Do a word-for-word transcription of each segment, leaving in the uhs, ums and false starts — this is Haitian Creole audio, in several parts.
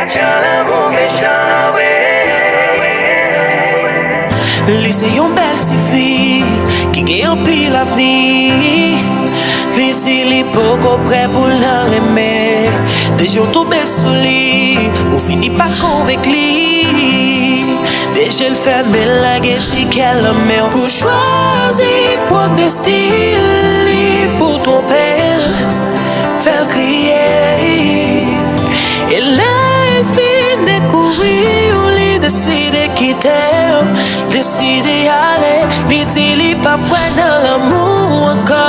Jan lanmou mechan, wi. Li se yon bèl tifi ki gen anpil avni. Li di li poko prè pou l nan renmen. Deja w tonbe sou li, ou fini pa konvenk li. Deja l fèmen l, lage ti kè l nan men w. Ou chwazi pwòp destin li pou twonpe l, fè l kriye. E lè l fin dekouvri w, li deside kite w, deside ale. Li di li p ap kwè nan lanmou ankò.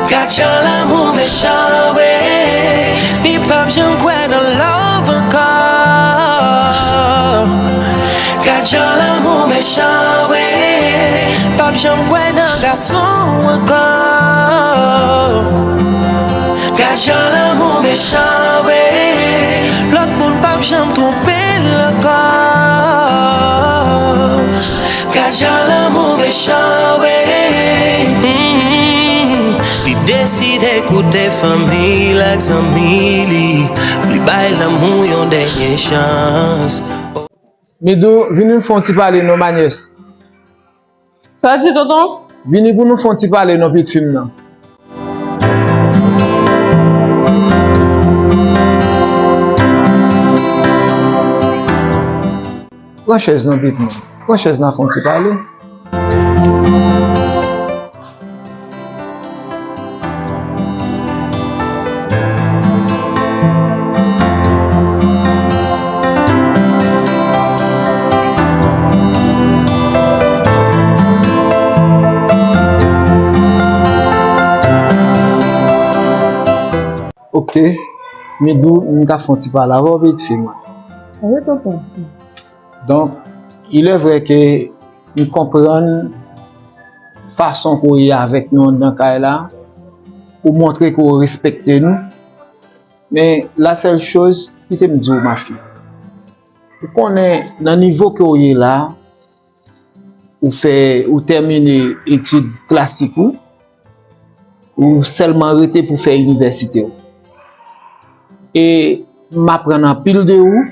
Gad jan lanmou mechan, wi. Li p ap janm kwè nan love ankò. Gad jan lanmou mechan, wi. P ap janm kwè nan gason ankò. Gad jan lanmou mechan, wi. Lòt moun p ap janm twonpe l ankò. Gad jan lanmou mechan, wi. Mm. Li deside koute fanmi l ak zanmi li. Li bay lanmou yon dènye chans. Midou, vini n fè yon ti pale non, Manyès. Sa w di, tonton? Vini pou nou fè yon ti pale non, pitit fi m nan. Pran chèz nan, pitit mwen. Pran chèz nan, fè yon ti pale. Ok. Midou, m ka fè yon ti pale avè w, pitit fi mwen. Wi, tonton. Donk, il est vrai ke m konprann fason ke w ye avèk nou anndan kay la, ou montre ke w respekte nou. Men, la seule chose, kite m di w, ma fille. Ou konnen, nan nivo ke w ye la, ou fè, ou tèmine etid klasik ou, ou sèlman rete pou fè inivèsite w. E m aprann anpil de ou,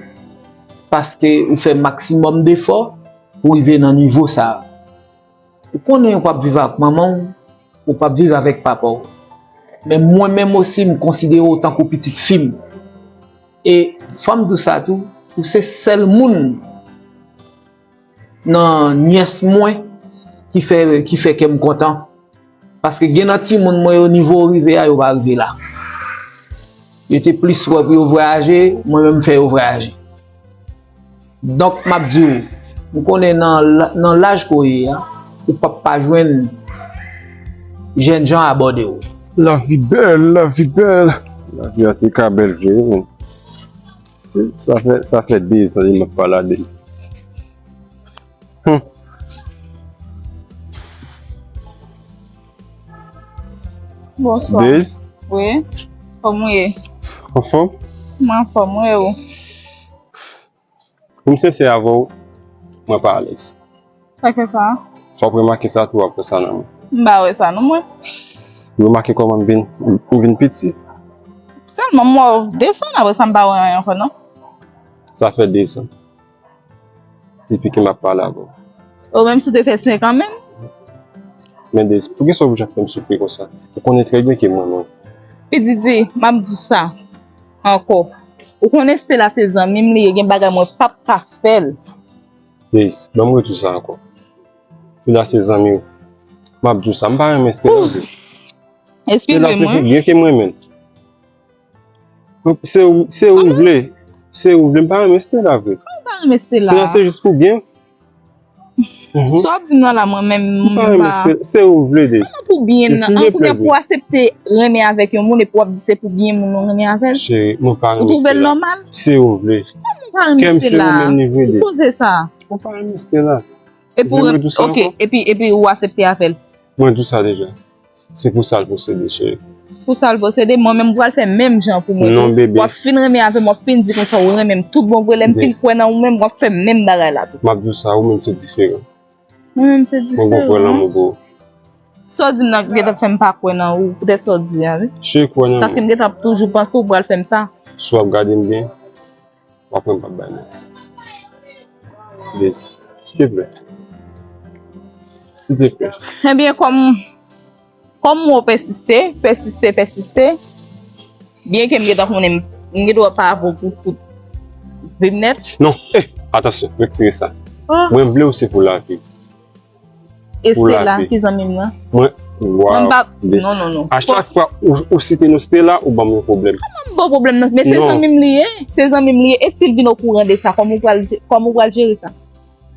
paske ou fè maksimòm defò pou rive nan nivo sa a. Ou konnen ou p ap viv ak manman w, ou p ap viv avèk papa w. Men mwen menm osi, m konsidere w tankou pitit fi m. E fò m di w sa tou, ou se sèl moun nan nyès mwen ki fè, ki fè kè m kontan. Paske gen nan timoun mwen yo, nivo w rive a, yo pa rive la. Yo te plis wè pou yo vwayaje, mwen menm m fè yo vwayaje. Donk, m ap di w, m konnen nan la-, nan laj ke w ye a, ou p ap pa jwenn jènjan abòde w. Lavi bèl, lavi bèl. Lavi a te ka bèl vre, wi. Se, sa fè, sa fè dezan m ap pale de li. Hmm. Bonswa. Bez? Wi. Kòman w ye? Anfòm? Mwen anfòm, wi, ou? Pou m sensè avè w, mwen pa alèz. Sa k fè sa? Sa w remake sa tou, w ap wè sa nan mwen. M pa wè sa, non, mwen. Ou remake kòman m vin, m vin piti? Sèlman m wè w desann, apre sa m pa wè anyen ankò, non. Sa fè dezan depi ke m ap pale avè w. O, menm si w te fè senk an menm? Men Dez, poukisa w oblije ap fè m soufri konsa? Ou konnen trè byen ke m renmen w. Pititi, m ap di w sa ankò. Ou konnen Stella se zanmi m li ye, gen bagay mwen p ap ka fè l. Dez, ban m redi w sa ankò. Stella se zanmi w. M ap di w sa, m pa renmen Stella vre. Eskize mwen. Stella se pou byen ke m renmen l. Se ou, se ou vle. Se ou vle. M pa renmen Stella vre. Kòman w pa renmen Stella? Stella se jis pou byen. Mhm. Sa w ap di m nan la, mwen menm, m pa renmen Stella. Se ou vle, Dez. Kòman pou byen nan? An, kounye a pou w aksepte renmen avèk yon moun epi w ap di se pou byen moun ou renmen avè l? Cheri, mwen pa renmen Stella. Ou twouve l nòmal? Se ou vle. Kòman w pa renmen Stella? Kè m se ou menm li vre, Dez. Ki koze sa? Mwen pa renmen Stella. Epi w, ok, epi, epi ou aksepte avè l? Mwen di w sa deja. Se pou sa l posede, cheri. Pou sa l posede, mwen menm m pral fè menm jan pou mwen tou. Non, bebe. W ap fin renmen avè m, w ap fin di konsa ou renmen m tout bon vre. Lè m fin kwè nan ou menm, w ap fè menm bagay la tou. M ap di w sa, ou menm se diferan. Mwen menm se diferan. Mwen gon kwè lanmou pou ou. Sa w di m nan gentan fè m pa kwè nan ou, poutèt sa w di a, wi. Cheri, kwè nan mwen. Paske m gentan ap toujou panse ou pral fè m sa. Si w ap gade m byen, w ap wè m p ap bay manti. Liz, s'il te plaît. S'il te plaît. Ebyen, kòm kòm m wè w pèsiste, pèsiste, pèsiste, byenke m gentan konnen m gen dwa pa avè w pou tout vi m nèt. Non, eh, atansyon, retire sa. Mwen vle w se pou lavi. E Stella, ki zanmi m nan? Mwen, waw. Non, non, non. A chak fwa ou, ou site non Stella, ou ban m yon pwoblèm. Kòman m ba w pwoblèm nan? Men se zanmi m li ye. Se zanmi m li ye. E si l vin okouran de sa, kòman ou pral, kòman ou pral jere sa?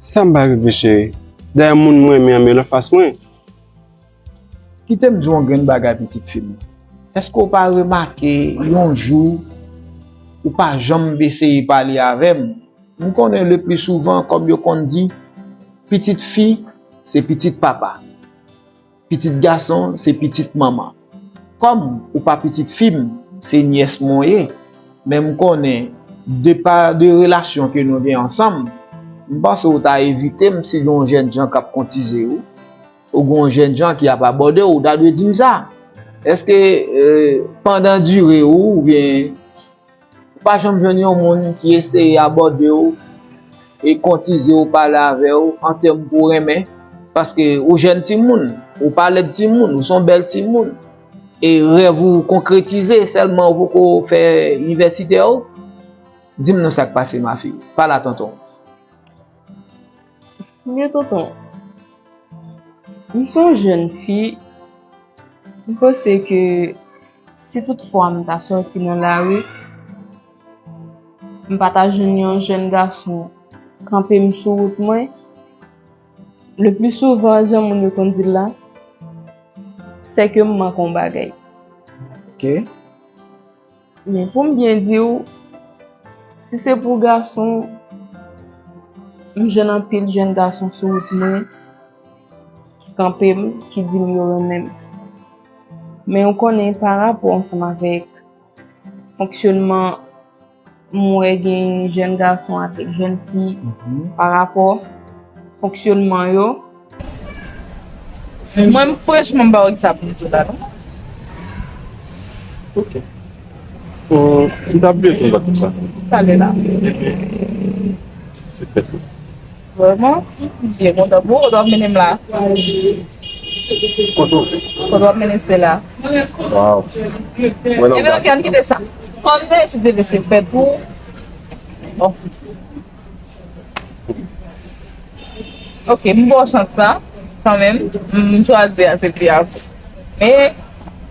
Sa m pa regle, cheri. Dayè, moun mwen renmen an, men l anfas mwen. Kite m di w yon grenn bagay, pitit fi m. Èske w pa remake yon jou ou pa janm eseye pale avè m? M konnen le pli souvan, kòm yo konn di, pitit fi se pitit papa, pitit gason se pitit manman. Kòm ou pa pitit fi m, se nyès mwen w ye, men m konnen, de pa de relasyon ke nou gen ansanm, m panse w ta evite m si gen yon jènjan k ap kontize w, ou gen yon jènjan ki ap abòde w, ou ta dwe di m sa. Èske, euh, pandan dire w, oubyen ou pa janm jwenn yon moun ki eseye abòde w e kontize w, pale avè w an tèm pou renmen? Paske ou jèn timoun, ou pa lèd timoun, ou se yon bèl timoun. E rèv ou konkretize, sèlman ou poko fè inivèsitè w. Di m non sa k pase, mafi. Pale a tonton. Ebyen tonton, m se yon jèn fi, m panse ke si toutfwa m ta sòti nan lari, m pa ta jwenn yon jèn gason kanpe m sou wout mwen, le pli souvan, jan moun yo konn di l la, se ke m manke yon bagay. Ok. Men pou m byen di w, si se pou gason, m jwenn anpil jèn gason sou wout mwen ki kanpe m, ki di m yo renmen m. Men ou konnen, parapò ansanm avèk fonksyonman, m wè gen jèn gason avèk jèn fi, parapò fonksyonman yo. Mwen, franchman, m pa wè kisa pou m di w la, non. Ok. Hum, m t ap vle konn tout sa. Talè la. Se fèt ou. Vrèman, m byen kontan pou ou. Kote w ap mennen m la? Kote w? Kote w ap mennen Stella? Waw. Mwen nan. Ebyen, ok, ann kite sa. Kòm se, si se fèt ou. Bon. Ok, m ba w chans la, kanmenm, m chwazi aksepte avè w. Men,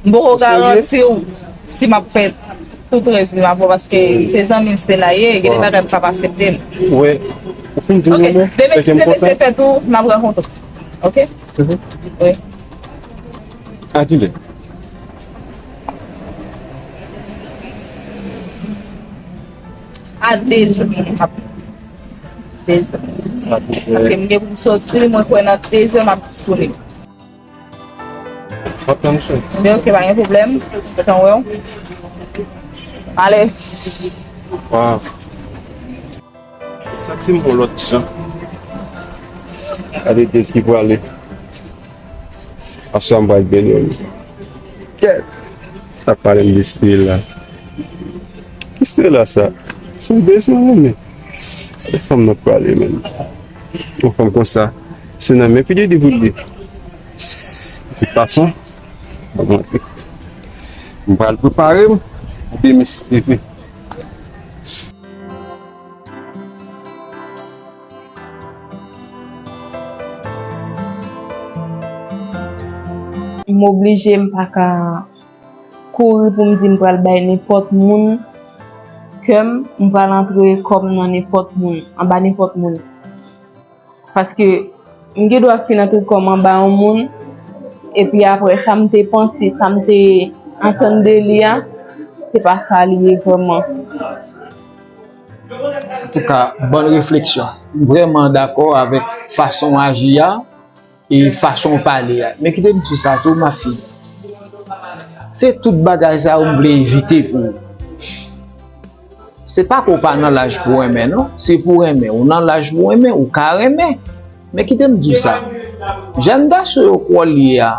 m poko garanti w si m ap fè tout rès vi m avè w, paske se zanmi m Stella ye, gen de bagay m p ap aksepte l. Wè, ou fin di m yon mo, demen si se fèt ou, n ap rankontre. Ok? Wi. A kilè? A dezè. Dezè. Paske m gen pou m soti, mwen kwè nan dezè m ap disponib. W ap tann, cheri. Ebyen, ok, pa gen pwoblèm. Gentan wè w. Ale. Waw. M santi m yon lòt jan. Gade Dezi prale. Aswè a m pral beni w. Kèt! Ap pale m de Stella. Ki Stella sa? Se yon Dezi mwen renmen. Gade fanm nan prale, menm. Yon fanm konsa, se nan men P D D pou l ye. De tout fason, m pral prepare m pou demen si Dye vle. M oblije, m pa ka kouri pou m di m pral bay nenpòt moun kè m, m pral antre kò m nan nenpòt moun, anba nenpòt moun. Paske m gen dwa fin antre kò m anba yon moun, epi apre sa m te panse, sa m te antann de li a, se pa sa li ye vrèman. Antouka, bòn refleksyon. M vrèman dakò avèk fason w aji a e fason w pale a. Men kite m di w sa tou, mafi. Se tout bagay sa yo m vle evite pou ou. Se pa ke w pa nan laj pou w renmen, non. Se pou w renmen. Ou nan laj pou w renmen, ou ka renmen. Men kite m di w sa. Jèn gason yo kwè w ye a,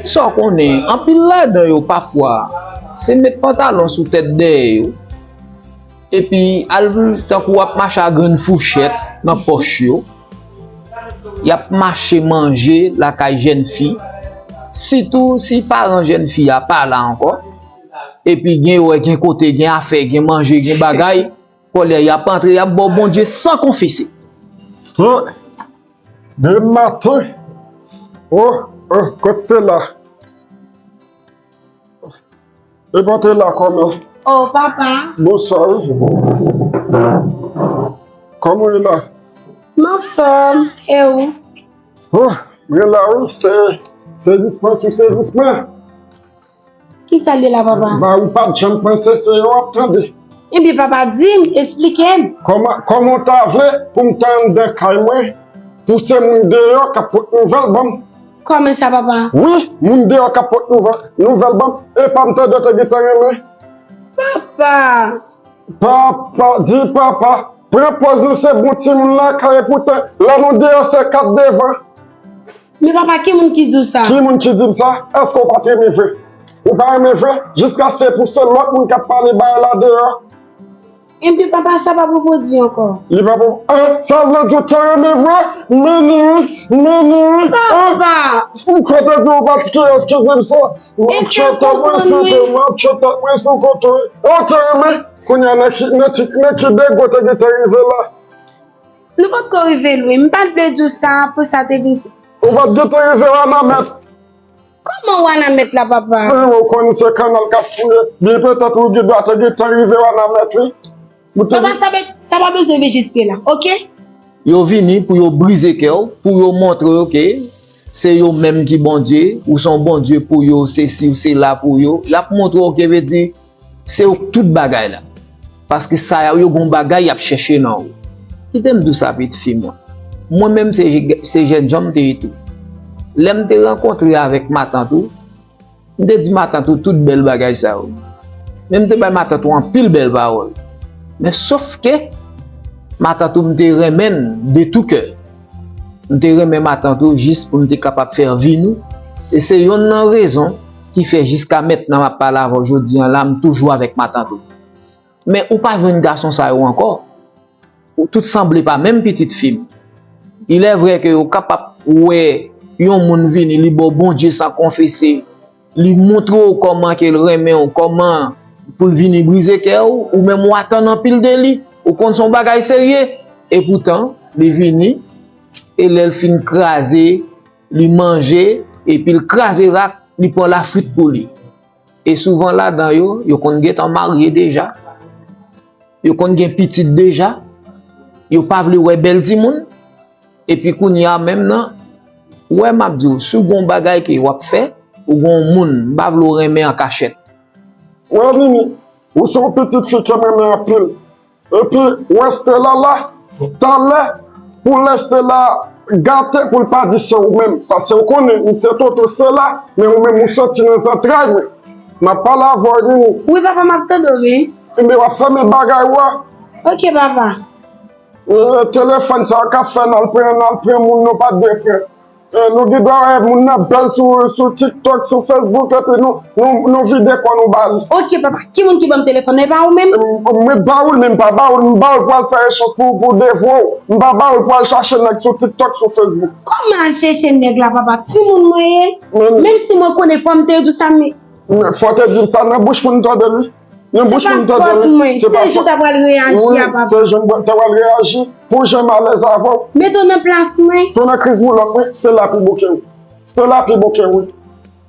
Sa w konnen, anpil ladan yo pafwa, se met pantalon sou tèt dèyè yo, epi al tankou w ap mache a grenn fouchèt nan pòch yo, y ap mache manje lakay jèn fi, sitou si paran jèn fi a pa la ankò, epi gen yo wè gen kote, gen afè, gen manje, gen bagay, kòlè y ap antre, y ap ba w Bondye san konfese. San, demen maten, oh, oh, kot Stella? Epa w te la kòman? Oh, papa. Bonswa wi. Kòman w ye la? M anfòm, e ou? Oh, mwen la wi, se sezisman sou sezisman. Kisa l ye la, papa? Ba ou pa t janm panse se yo w ap tande. Ebyen, papa, di m, esplike m. Kòman, kòman w ta vle pou m ta anndan kay mwen, pou se moun deyò k ap pot nouvèl ban m? Kòman sa, papa? Wi, moun deyò k ap pot nouvèl, nouvèl ban m. Epa m tande w te gentan renmen. Papa! Papa, di papa, pran pòz nou se bon timoun lakay, epoutan lè nou deyò se kat devan. Men papa, ki moun ki di w sa? Ki moun ki di m sa? Èske w pa t renmen vre? Ou pa renmen vre? Jiskaske pou se lòt moun k ap pale bagay la deyò. Ebyen, papa, sa pa pou pwodui ankò. Li pa pou. An, sa vle di w te renmen vre? Men ni wi, men ni wi. An, Papa! ou kote di w pa t kiyès ki di m sa? M ap Èske tchwete ou mwen konprann sou mwen? M ap tchwete mwen sou kote. Ou te renmen? Kounye a nan ki, nan ki, nan ki degre w te gentan rive la? Nou pa t ko rive lwen. M pa t vle di w sa pou sa te vin. Ou pa t gentan rive Wanament? Kòman Wanament la, papa? Wi, ou konn se kannal k ap fouye. Byen petèt ou gen dwa te gentan rive Wanament, wi. Ou te Papa, sa, be- sa pa bezwen vin jiske la, oke? Yo vini pou yo brize kè w, pou yo montre w ke se yo menm ki Bondye, ou se yon Bondye pou yo, sesi ou sela pou yo. Y ap montre w ke vle di se ou k tout bagay la. Paske sa yo, yo gon bagay y ap chèche nan ou. Kite m di w sa, pitit fi mwen. Mwen menm se, se jènjan m te ye tou. Lè m te rankontre avèk matant ou, m te di matant ou tout bèl bagay sa yo. Men m te bay matant ou anpil bèl pawòl. Men sof ke matant ou m te renmen l de tou kè. M te renmen matant ou jis pou m te kapab fè vi nou. E se yonn nan rezon ki fè jiska mentnan m ap pale avè w jodi an la, m toujou avèk matant ou. Men ou pa jwenn gason sa yo ankò. Ou tout sanble pa menm pitit fi m. Il est vrai ke ou kapab wè yon moun vini, li ba w Bondye san konfese, li montre w kòman ke l renmen w, kòman pou l vini brize kè w, ou menm w atann anpil de li, ou konn se yon bagay serye. Epoutan, li vini, e lè l fin kraze, li manje, epi l kraze rak, li pran lafwit pou li. E souvan ladan yo, yo konn gentan marye deja. Yo konn gen pitit deja. Yo pa vle wè bèl timoun. Epi kounye a menm nan, ou wè m ap di w, si w gen yon bagay ke w ap fè, ou gen yon moun, m pa vle w renmen an kachèt. Wè Nini, ou se yon pitit fi ke m renmen anpil. Epi, wè Stella la, talè, pou lè Stella gate, pou l pa di se ou menm. Paske ou konnen, m se tonton Stella, men ou menm ou soti nan zantray mwen. M ap pale avè w, Nini. Wi, papa, m ap tande w, wi. Ebyen, w ap fèmen bagay ou a. Oke, papa. E, telefòn sa yo k ap fè n al pran, n al pran moun nou pa t dwe pran. E, nou gen dwa wè moun nan bèl sou, sou TikTok, sou Facebook, epi nou, nou, nou vide kò nou ba li. Oke, papa. Ki moun ki ban m telefòn nan? E pa ou menm? M, mwen ba ou l, men m pa ba ou l, m ba ou l pou al fè echanj pou, pou devwa w. M pa ba ou l pou al chache nèg sou TikTok, sou Facebook. Kòman al chèche nèg la, papa? Timoun mwen ye. Men, Menm si mwen konnen fò m te di w sa, men men fò te di m sa nan bouch pou m tande li. Nan bouch pou m se pa tande fòt li. Mwen, Se se pa jan w t ap pral reyaji Wi, a, papa. Se jan w t ap pral reyaji. Pou jan m alèz avè w. Mete w nan plas mwen. Tou nan kriz boulòk, wi, Stella pi bon ke w. Stella pi bon ke w, wi.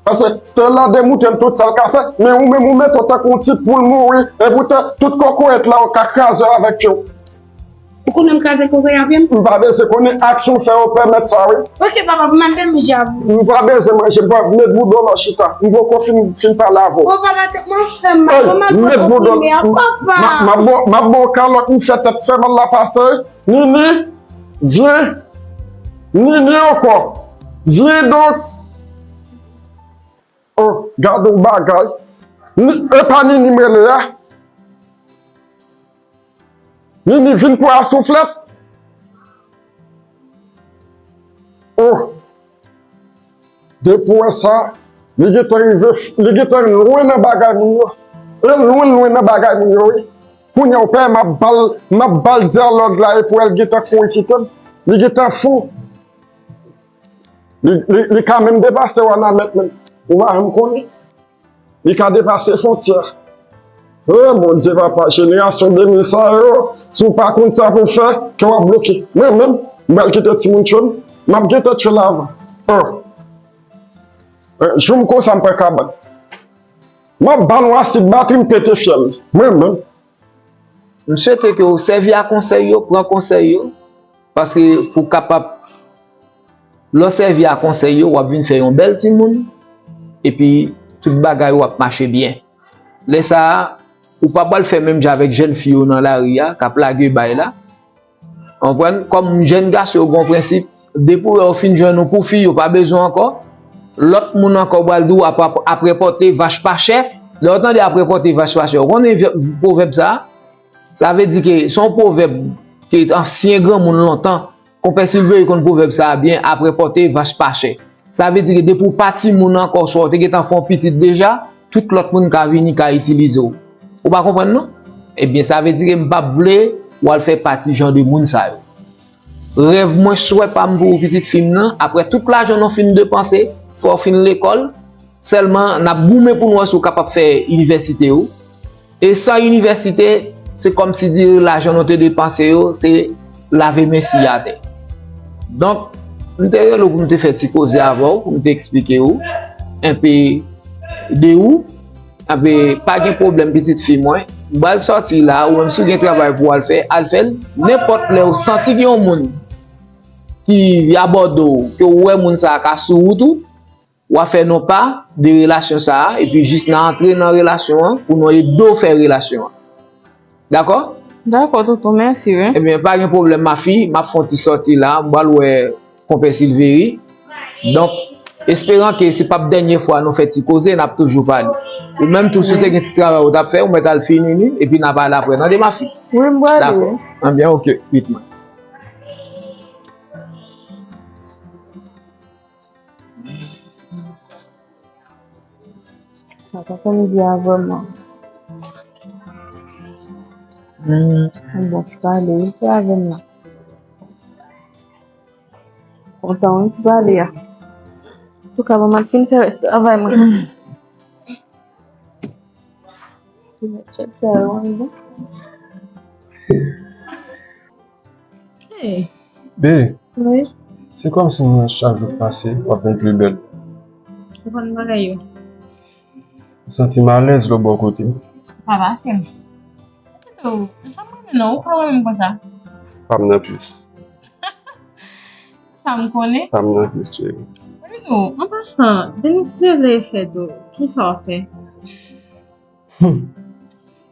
Paske Stella demoute l tout sa l ka fè, men ou menm ou mete w tankou yon ti poul mouri, epoutan tout kokoyèt la ou ka kraze avèk pye w. Ou konnen m kraze kokoyèt avè m? M pa bezwen konnen, aksyon fè yo pèmèt sa, wi. Oke, papa, pou m al fè manje avè w. M pa bezwen manje, m pa met bouda w nan chita. M poko fin, fin pale avè w. O papa, tèt mwen fè m mal, mwen mal pran konprime a, papa. M ap ba w, m ap ba w kalòt, m fè tèt fè mal la pase. Nini, vyen. Nini ankò. Vyen donk. Oh, gade yon bagay. Ni, e pa Nini m rele a. Nini vin pran souflèt. Oh. Depi w wè sa, Li gentan rive, li gentan lwen nan bagay moun yo. E lwen, lwen nan bagay moun yo, wi. Kounye a, ou pè, m ap ba l, m ap ba l dyalòg la, epi w wè l gentan kouri kite m. Li gentan fou. Li, li, li ka menm depase w a nan mèt menm. Ou pa janm konnen. Li ka depase fwontyè. O Bondye papa, jenerasyon de mil sa yo, si w pa konn sa pou w fè, ke w ap bloke. Mwen menm, m pral kite timoun tchwe m, m ap gentan tchwe l avan. O. Jou m konsa m pran kabann. M ap ba nou asid batri m pete fyèl. Mwen menm. M swete ke w sèvi a konsèy yo, pran konsèy yo, paske pou w kapab, lè w sèvi a konsèy yo, w ap vin fè yon bèl timoun, epi tout bagay w ap mache byen. Lè sa a, ou pa pral fè menm jan avèk jèn fi yo nan lari a, k ap lage bay la. Konprann? Kòm jèn gason yo gen yon prensip, depi w wè yo fin jwenn ou pou fi, yo pa bezwen ankò. Lòt moun ankò pral di w ap, ap, ap rèpòte vach pa chè. Lè w tande ap rèpòte vach pa chè, ou konnen vye, pwovèb sa a? Sa vle di ke se yon pwovèb ke ansyen granmoun lontan, Konpè Silveri konn pwovèb sa a byen, ap rèpòte vach pa chè. Sa vle di ke depi w pa timoun ankò, swa w te gentan fè yon pitit deja, tout lòt moun ka vini, ka itilize w. Ou pa konprann non? Ebyen, sa vle di ke m p ap vle w al fè pati jan de moun sa yo. Rèv mwen, swè pa m pou ou, pitit fi m nan, apre tout lajan nou fin depanse, fè w fin lekòl, sèlman n ap goumen pou n wè si w kapab fè inivèsite ou. E san inivèsite, se kòmsi dire lajan nou te depanse yo, se lave men siye atè. Donk, m te rele w pou m te fè ti koze avè w, pou m te eksplike w enpe de ou. Enpe, pa gen pwoblèm, pitit fi mwen. M pral sòti la, ou menm si w gen travay pou w al fè, al fè l. Nenpòt lè w santi gen yon moun ki abòde w, ke w wè moun sa a ka sou wout ou, w a fè non pa de relasyon sa a, epi jis n a antre nan relasyon an pou nou ede w fè relasyon an. Dakò? Dakò, tonton, mèsi, wi. Ebyen, pa gen pwoblèm, mafi, m ap fè yon ti sòti la, m pral wè konpè Silveri. Donk, esperan ke se p ap dènye fwa nou fè ti koze, n ap toujou pale. Ou menm tou, si w te gen ti travay ou t ap fè, ou mèt al fini li, epi n a pale apre. Tande, mafi? Wi, m prale, wi. Dakò. Ebyen, oke, kwit mwen. Sa tonton m di a vrèman. Hmm. Bon, ti pale, wi, se avè m nan. Kontan, wi, ti pale a. Antouka, bon, m ap fin fè rès travay mwen. Ti mèt chèf sa yo, wi, bon. Hey. Be, wi, se kòmsi mwen chak jou k pase, w ap vin pli bèl. Ou konn bagay yo. M santi m alèz lòt bò kote. Pa pase m. Tito, janm renmen non, ou pa renmen m konsa. Pa m nan plis. Sa m konnen. Pa m nan plis, cheri. Tito, an pasan, demen si Dye vle e fèt ou, kisa w ap fè? Hmm.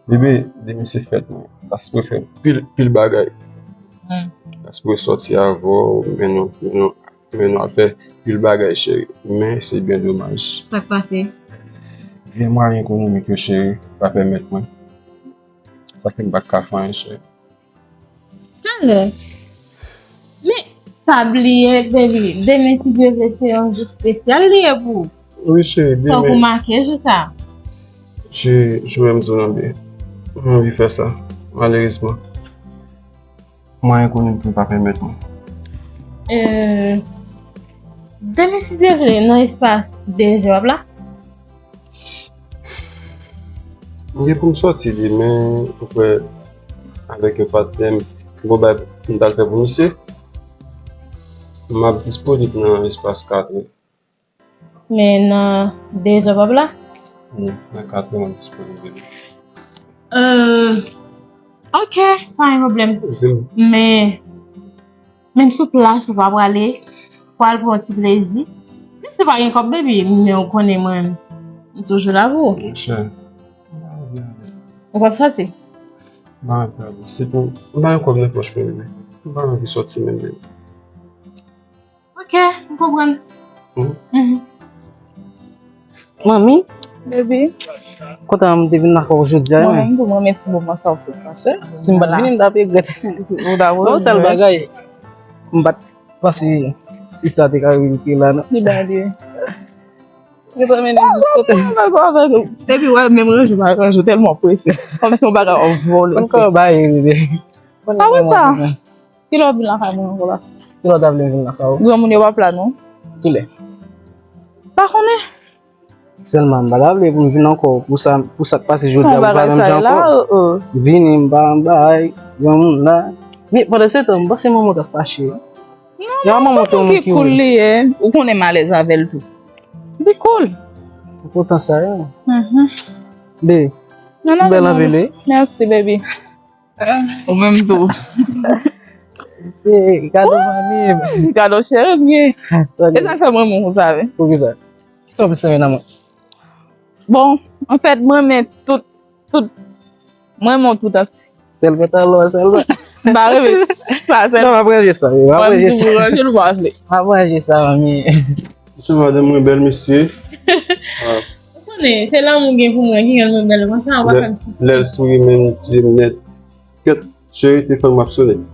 Bebe, demen se fèt mwen. Ta sipoze fè pil, pil bagay. Hmm. Ta sipoze sòti avè w, men nou, men nou, men nou al fè pil bagay, cheri. Men se byen domaj. Sa k pase? Vye mwayen ekonomik yo, cheri, pa pèmèt mwen. Sa fè m pa ka fè anyen, cheri. Talè. Men, pa bliye, baby, demen, si Dye vle, se yon jou espesyal li ye pou ou. Wi, cheri, demen. Fòk ou make jou sa. Cheri, jou menm di w nan byen. Mwen anvi fè sa. Malerezman, mwayen ekonomik mwen pa pèmèt mwen. Euh, demen, si Dye vle, nan espas de zè w ap la? M gen pou m sòti demen, m kwè, avèk yon patnè m, m gon bagay pou m t al fè pou misye. M ap disponib nan espas kat è. Men nan de zè w ap la? Wi, nan kat è m ap disponib demen. Euh, ok, pa gen pwoblèm. Di m. Men, Menm sou plas ou pa prale, pral pran yon ti plezi. Menm si w pa gen kòb, baby, men ou konnen mwen, m toujou la pou ou. Monchè, m pa anvi ale. Ou p ap sòti? M pa anvi ale. Se pou, m pa gen kòb nan pòch mwen, baby. M pa anvi sòti menm, baby. Ok, m konprann. Mhm. Mhm. Manmi? Baby. Kontan m te vin lakay ou jodi a, wi. Mwen menm tou, mwen renmen ti moman sa w sot pase. Si m pa t vini, m t ap regrèt. Ou ta yon sèl bagay. M pa t panse si sa te ka rive jiske la, non. Li ba li. Yo te mennen jis kote. Mwen pa avèk ou. Depi wè menm ranje pa ranje, tèlman prese. Kòmsi yon bagay w ap vole. Mwen kò bay, bebe. Apre sa, kilè w ap vin lakay mwen ankò la? Kilè w ta vle vin lakay ou? Granmoun yo p ap la non. Kilè? Pa konnen. Sèlman m pa ta vle pou m vin ankò pou sa, pou sa k pase jodi a, pou pa menm jan ankò. Vini m pa bay granmoun la. Men pandan se tan, m panse manman w ta fache. Non, non, se moun ki cool li ye. Ou konnen m alèz avè l tou. Li cool. Ou kontan sa ye? Mhm. Be, ou bèl anpil wi. Mèsi, baby. Ou menm tou. Se kado fanmi m. Kado cheri m ye. E sa k fè m renmen w konsa wi. Poukisa? Kisa w plis renmen nan mwen? Bon, anfèt, mwen renmen tout, tout, mwen renmen w tout ant. Sèl pantalon an sèlman. M pa renmen sa, sèl. Non, m ap ranje sa, m ap ranje sa. Mwen m toujou ranje l, ou pa vle. M ap ranje sa, manmi. Mesye, madanm mwen bèl, mesye. Ou konnen, se lanmou gen pou mwen ki rann mwen bèl konsa, ou pa fè m soufri. Lè l souri, menm ti je m nèt. Kèt, cheri, telefòn m ap sonnen.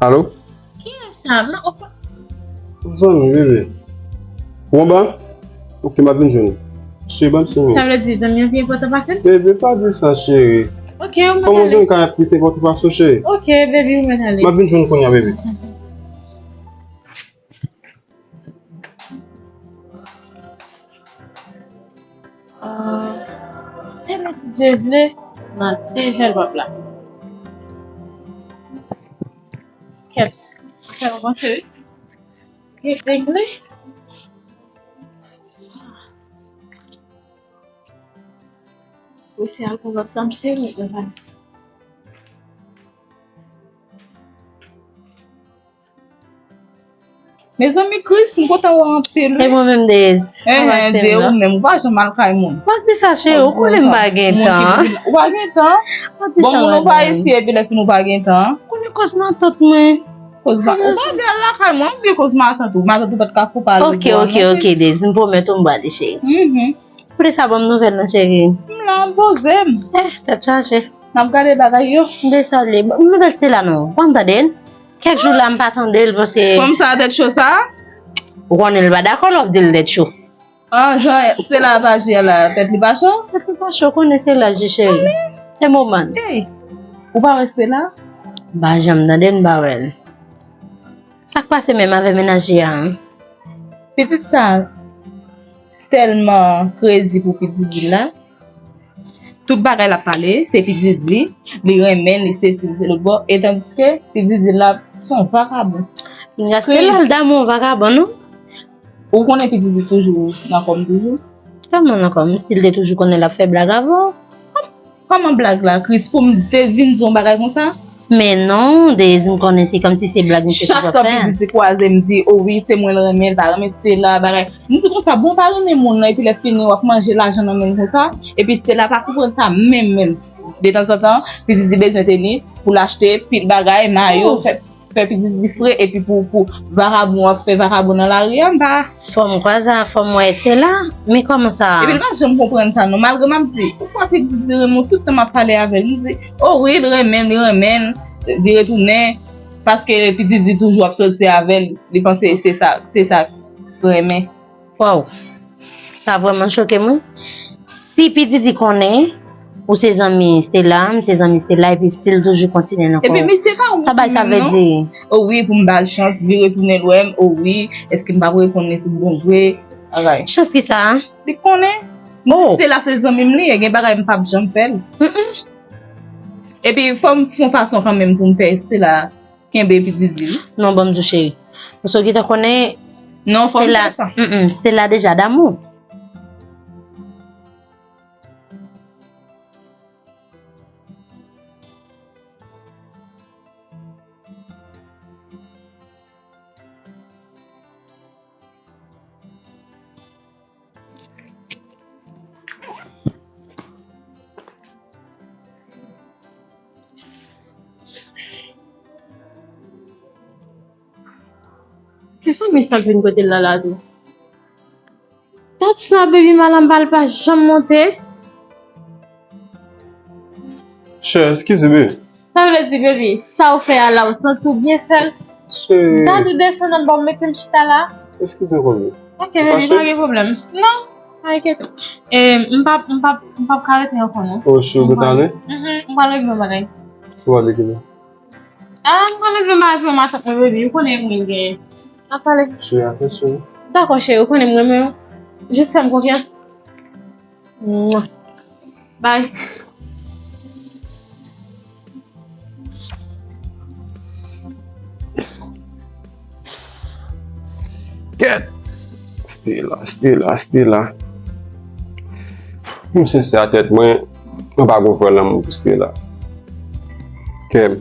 Alo? Kiyès sa? M nan opa. Zanmi, bebe. Ou anba? Ok, m ap vin jwenn ou. Cheri, ban m siy ou. Sa vle di zanmi an pi enpòtan pase m? Bebe, pa di sa, cheri. Ok, ou mèt ale. Kòman zanmi ka plis enpòtan pase w, cheri? Ok, baby, ou mèt ale. M ap vin jwenn ou kounye a, bebe. Ah, demen si Dye vle, nan de jèl pap la. Kèt, fè w panse wi. Gen regle. Wi, se alkòl w ap sa, m sere, mwen pa di. Mezanmi, Chris, m kontan wè w anpil, wi. E mwen menm, Dez. Enhen, Dez, ou menm, ou pa janm al kay moun. Pa di sa, cheri, ou konnen m pa gen tan. Ou pa gen tan? Bon, moun ou pa isi, epi lè fini ou pa gen tan. Konnen koz matant mwen. Koz matant. Ou pa vle al lakay mwen, ou vle koz matant ou. Matant ou pa t ka fou pale. Ok, ok, ok, Dez, m pwomèt ou m prale, cheri. Kote sa, ban m nouvèl nan, cheri. M la, m poze m. Eh, tèt chaje. N ap gade bagay yo. M te salye. Ban m nouvèl Stella non. Ban m tande l. Kèk jou la m pa tande l paske fanm sa tèt cho sa? Ou konnen l pa dakò lè w di l tèt cho. Ah, jan Stella ap aji a la, tèt li pa cho? Tèt li pa cho, konnen se laj li, cheri. Se moman l. Ey, ou pa wè Stella? M pa janm tande l, m pa wè l. Sa k pase menm avè mennaj li a? Pitit sa tèlman krezi pou P Diddy la. Tout bagay l ap pale, se P Diddy, li renmen l, li sesi, li se lòt bò. E tandiske P Diddy la, se yon vakabon. Gaske l al damou yon vakabon, non? Ou konnen P Diddy toujou nan kò m toujou? Kòman nan kò m? Si l te toujou konnen l ap fè blag avè w? Kòman blag la, Chris, pou m te vin di yon bagay konsa? Men non, Dez, m konnen se kòmsi se blag misye toujou ap fè. Chak tan P Diddy kwaze m di, o wi, se mwen l renmen, l pa renmen Stella, bagay. M di konsa, bon, w pa renmen moun nan, epi lè fini, w ap manje lajan nan men l konsa, epi Stella pa konprann sa menm, menm. Detanzantan, P Diddy bezwen tenis pou l achte pil bagay, mayo, fè, fè P Diddy fre, epi pou, pou vakabon ap fè vakabon nan lari a, m pa. Fò m kwaze a, fò m wè Stella, men kòman sa? Epi l pa janm konprann sa non, malgre m ap di, poukwa P Diddy renmen w, tout tan m ap pale avè l, m di, o wi, l renmen m, li renmen m, li retounen, paske P Diddy toujou ap soti avè l, li panse se sa, se sa k renmen. Waw, sa vrèman choke m wi. Si P Diddy konnen ou se zanmi Stella, m se zanmi Stella, epi still toujou kontinye nan kò w. Epi misye pa wont li menm non. Sa bay sa vle di? O wi, pou m ba l chans, li retounen l wè m, o wi, èske m p ap reponn li tout bon vre? Bagay. Chans ki sa? Li konnen. Oh. Stella se zanmi m li ye, gen bagay m p ap janm fè l. Mm-mm. Epi fò m fè yon fason kanmenm pou m fè Stella kenbe P Diddy wi. Non, ban m di w cheri. Paske w gentan konnen. Non, fò m fè sa. Mm, mm, Stella deja damou. Kisa misye ap vin kote l la la tou? Dat sa, baby, malanm pa l pa janm monte. Chè, eskize, baby. Sa vle di, baby, sa w fè a la, ou santi w byen fè l? Chè. Dat ou desann anba, w mete m chita la. Eskize, baby. Ok, baby, pa gen pwoblèm. Non, pa enkyete. E, m p ap, m p ap, m p ap ka rete ankò, non. Oh, cheri, ou pral ale? Mhm, m pral regle yon bagay. Ou pral regle? Ah, m pral regle yon bagay pou matant mwen, baby. Ou konnen mwen gen. N ap pale. Cheri, atansyon. Dakò, cheri, ou konnen m renmen w. Jis fè m konfyans. Mwa. Bye. Kèt! Stella, Stella, Stella. Mwen sensè a tèt mwen, mwen pa gon vrè lanmou pou Stella. Kè m,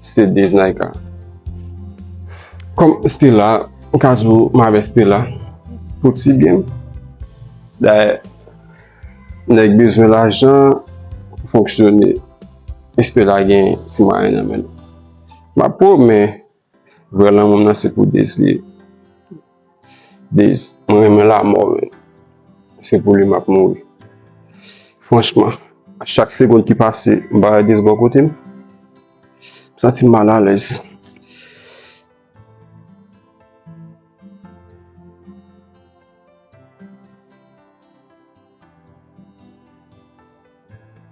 se Deznaika. Kòm Stella, m ka di w m avè Stella pou ti byen m. Dayè, nèg bezwen lajan pou fonksyone. Stella gen ti mwayen nan men l. M ap pwomèt, vrè lanmou m nan se pou Dez li ye. Dez, mwen renmen lanmò, men se pou li m ap mouri. Franchman, a chak segonn ki pase, m pa wè Dez bò kote m, m santi m malalèz.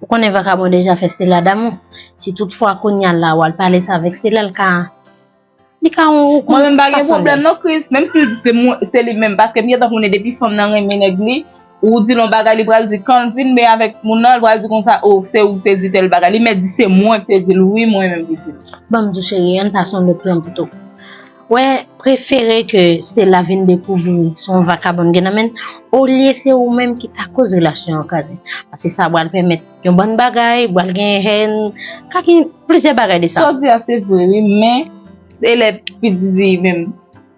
Ou konnen vakabon deja fè Stella damou. Si toutfwa kounye a la, w al pale sa avèk Stella, l ka, li ka yon, yon fason. Mwen menm pa gen pwoblèm non, Chris. Menm si l di se mwen, se li menm. Paske m gentan konnen depi fanm nan renmen nèg li, ou di l yon bagay, li pral di kan l vin, men avèk moun nan, li pral di konsa, oh, se ou ki te di tèl bagay. Li mèt di se mwen ki te di l, wi, mwen menm ki di l. Ban m di w, cheri, ann pase yon lòt plan pito. Wè, prefere ke Stella vin dekouvri se yon vakabon gen nan men l, olye se ou menm ki ta koz relasyon an kraze. Paske sa pral pèmèt yon bann bagay, pral gen hèn, ka gen plizyè bagay de sa. Sa w di a se vre, wi, men se lè P D D menm,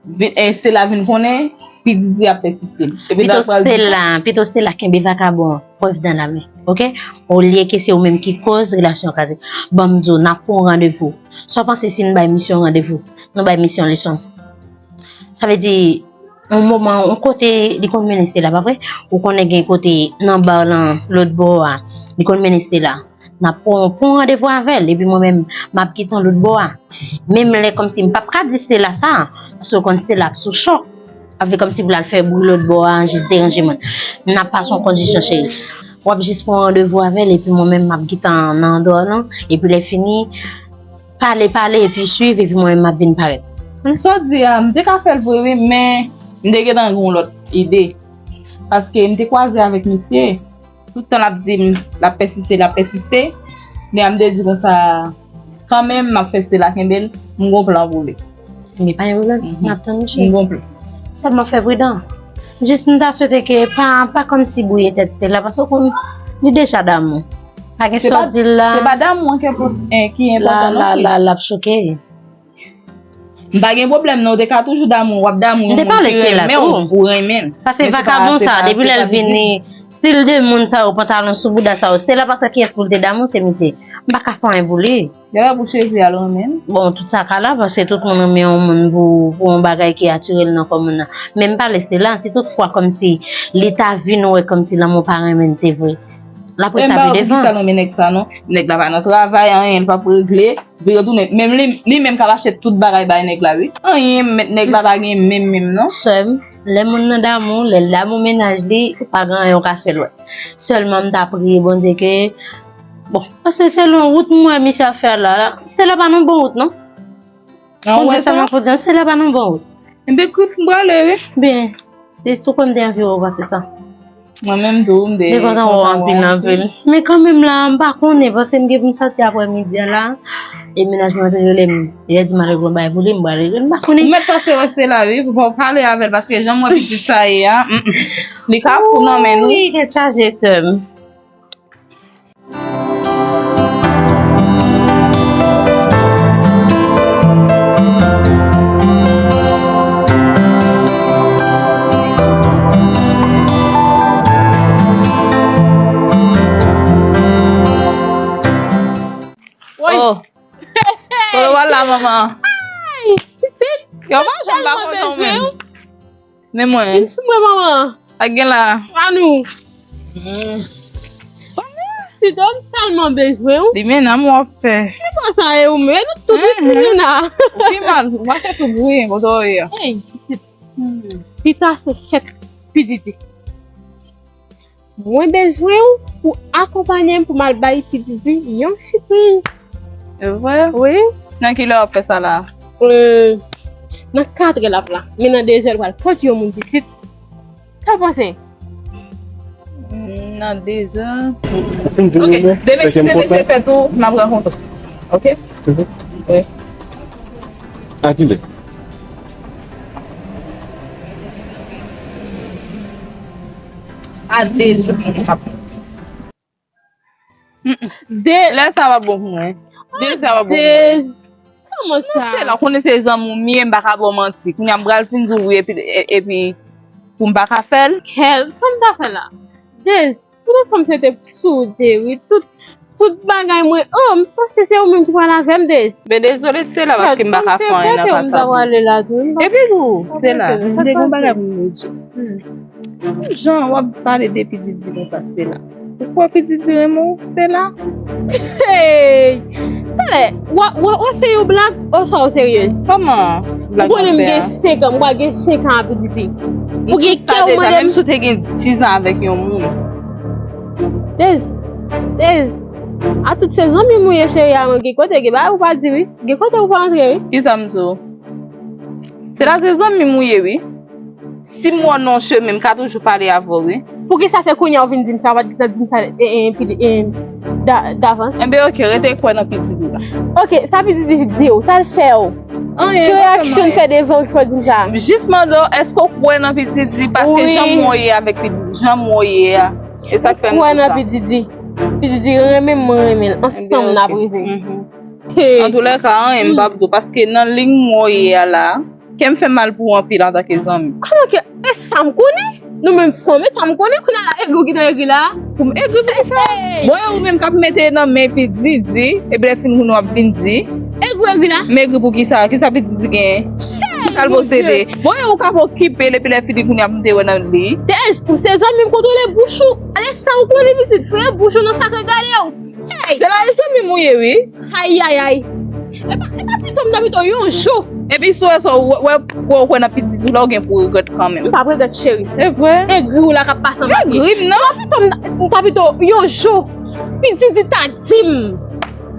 vin, eh, Stella vin konnen, P D D ap pèsiste. Epi pito Stella, pito Stella kenbe vakabon an prèv dan lamen, oke? Olye ke se ou menm ki koz relasyon an kraze. Ban m di w, n ap pran yon randevou. Sa w panse si n bay misye yon randevou? Nou bay misye yon leson. Sa vle di, yon moman, yon kote li konn mennen Stella, pa vre? Ou konnen gen kote nan ba lan lòt bò a, li konn mennen Stella. N ap pran, pran randevou avè l, epi mwen menm, m ap gentan lòt bò a. Menm lè kòmsi m p ap ka di Stella sa, paske w konn Stella ap sou chòk. Ap vle kòmsi pou l al fè bri lòt bò a, jis deranje moun. N ap pase yon kondisyon, cheri. W ap jis pran randevou avè l, epi mwen menm, m ap gentan nan andwa lan, epi lè fini, pale, pale, epi swiv, epi mwen menm, m ap vin parèt. Sa w di a, m te ka fè l vre, wi, men m te gentan gen yon lòt ide. Paske m te kwaze avèk misye. Tout tan l ap di m, l ap pèsiste, l ap pèsiste. Men m te di konsa, kanmenm, m ap fè Stella kenbe l, m gon plan pou li. Men pa gen pwoblèm, m ap tann ou, cheri. M gon plan. Sèlman fè pridan. Jis m ta swete ke pa, pa kòmsi bwouye tèt Stella, paske w konn, li deja damou. Pa gen sa w di l la. Se pa damou an ki enpò-, eh, ki enpòtan non, la, la, l ap choke. M pa gen pwoblèm non, ou te ka toujou damou, w ap damou yon moun ki renmen w, ou renmen l. Paske vakabon sa, depi lè l vini, stil de moun sa yo, pantalon sou bouda sa yo, Stella pa t wè kiyès pou l te damou, se misye. M pa ka fè anyen pou li. Dayè pou cheve a l renmen l. Bon, tout sa ka la, paske tout moun renmen yon moun pou, pou yon bagay ki atire l nan kò moun nan. Men m pale Stella, si toutfwa kòmsi li ta vin wè kòmsi lanmou pa renmen l, se vre. L ap rete pi devan. Sa non, men nèg sa non. Nèg la pa nan travay, anyen, l p ap regle. Vire tounen. Menm li, li menm k ap achte tout bagay bay nèg la, wi. Anyen, men nèg la pa gen menm, menm, non. Sè m, lè moun nan damou, lè l damou mennaj li, ou pa gen anyen ou ka fè l wè. Sèlman m ta priye Bondye ke, bon, paske selon wout m wè misye ap fè la, la, Stella pa nan bon wout, non. An, ou wè sa? Fò di sa, Stella pa nan bon wout. Enben, Chris, m prale, wi. Byen, se sou kò m te anvi wè w pase sa. Mwen menm tou, m te kontan wè w anpil, anpil. Men kanmenm la, m pa konnen, paske m gen pou m sòti aprè midi a la. E mennaj mwen te rele m. Li di m al regle yon bagay pou li, m prale regle l, m pa konnen. Ou mèt pase wè Stella, wi, fò w pale avè l, paske jan m wè pitit sa ye a, mm, mm. Li ka fou nan men nou. Wi, tèt chaje, sè m. Woy! Oh. Kote w al la, manman? Ay, pitit! Yo, m pa janm pa kontan w menm. Men mwen. Vin sou mwen, manman. Sa k gen la? Anou. Mm. Manman, si dòm tèlman bezwen w. Li men nan m w ap fè. Ki pa sa e ou men, nou tout wi, mhm, Milena. Ou pi mal, ou mache tout bouyi, kote w ye a? Ey, pitit. Hmm. Pita se fèt P Diddy. Mwen bezwen w pou akonpaye m pou m al bay P Diddy yon sipriz. Se vre? Wi. Nan ki lè w ap fè sa la? Euh, nan katrè l ap la. Men nan dezè l pral pote yon moun pitit. Sa w panse? Nan dezè. Ok, demen si se mesye fèt ou, m ap rankontre w. Ok? Wi. A kilè? A dezè. De... Lè sa pa bon pou mwen. Dezè pa bon pou mwen. Kòman sa? Non, Stella, konnen se zanmi w m ye, m pa ka ba w manti. Kounye a m pral fin di w wi, epi, e- epi pou m pa ka fè l. Kèl, sa m ta fè la? Dez, poutèt kòm se te sou de, wi, tout, tout bagay mwen, oh, m panse se ou menm ki pral avè m, Dez. Men dezole, Stella, paske m pa ka fè anyen nan ka sa. Epi tou, Stella, m te gen yon bagay pou m di w. Jan w ap pale de P Diddy konsa, Stella. Ou kwè P Diddy renmen w, Stella? Hey! Talè, w a, w a, w a fè yon blag oswa w seryez? Kòman? Ou konnen m gen senk an, m pral gen senk an a P Diddy. Ou gen kè w mande m? Menm si w te gen diz an avèk yon moun. Dez, Dez, a tout se zanmi m ou ye, cheri a mwen, gen kote, gen bagay ou pa di wi. Gen kote ou pa antre wi. Kisa m di w? Se la se zanmi m ou ye wi. Si m wè w nan yon chemen, m ka toujou pale avè w wi. Poukisa se kounye a ou vin di m sa, ou pa t gentan di m sa, e, e, epi, e, da- davans? Enben, ok, rete kwè nan P Diddy la. Ok, sa P Diddy di w, sa l fè w? Anyen, ki reyaksyon l fè devan w ki fè w di m sa? Jis mande w, èske w kwè nan P Diddy? Paske jan m wè w ye avèk P Diddy, jan m wè w ye a, e sa k fè m di w sa. Ou kwè nan P Diddy? P Diddy renmen m, mwen renmen l, ansanm n ap rive. Antoulèka, anyen m p ap di w, paske nan liy m wè w ye a la, kè m fè mal pou ou anpil antanke zanmi. Kòman ke, e sa m konnen? Nou menm fanm, e sa m konnen, kounye a la, egri w gentan egri la. Pou m egri pou kisa? Bon, e ou menm k ap mete nan men epi di, di, epi lè fini kounye w ap vin di. Egri w egri la. M egri pou kisa? Kisa P Diddy genyen? Kisa l posede? Bon, e ou k ap okipe l, epi lè fini kounye a pou m te wè nan li. Dez, ou se zanmi m, kontwole bouch ou. E sa m konnen pitit, fouye bouch ou nan sa k regade w. Hey! Se la e zanmi m ou ye wi. Ayayay. E pa, e pa pito m nan pito yon jou. Epi si w wè sa, w wè, w wè, w kwè nan P Diddy la, w gen pou regrèt kanmenm. M p ap regrèt, cheri. Se vre? Egri w la k ap pase anba pye. Egri m non. Pito m nan pito yon jou. P Diddy ta di m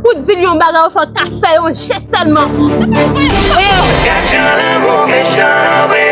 pou di l yon bagay oswa w ta fè yon jès sèlman. Gad jan lanmou mechan, wi.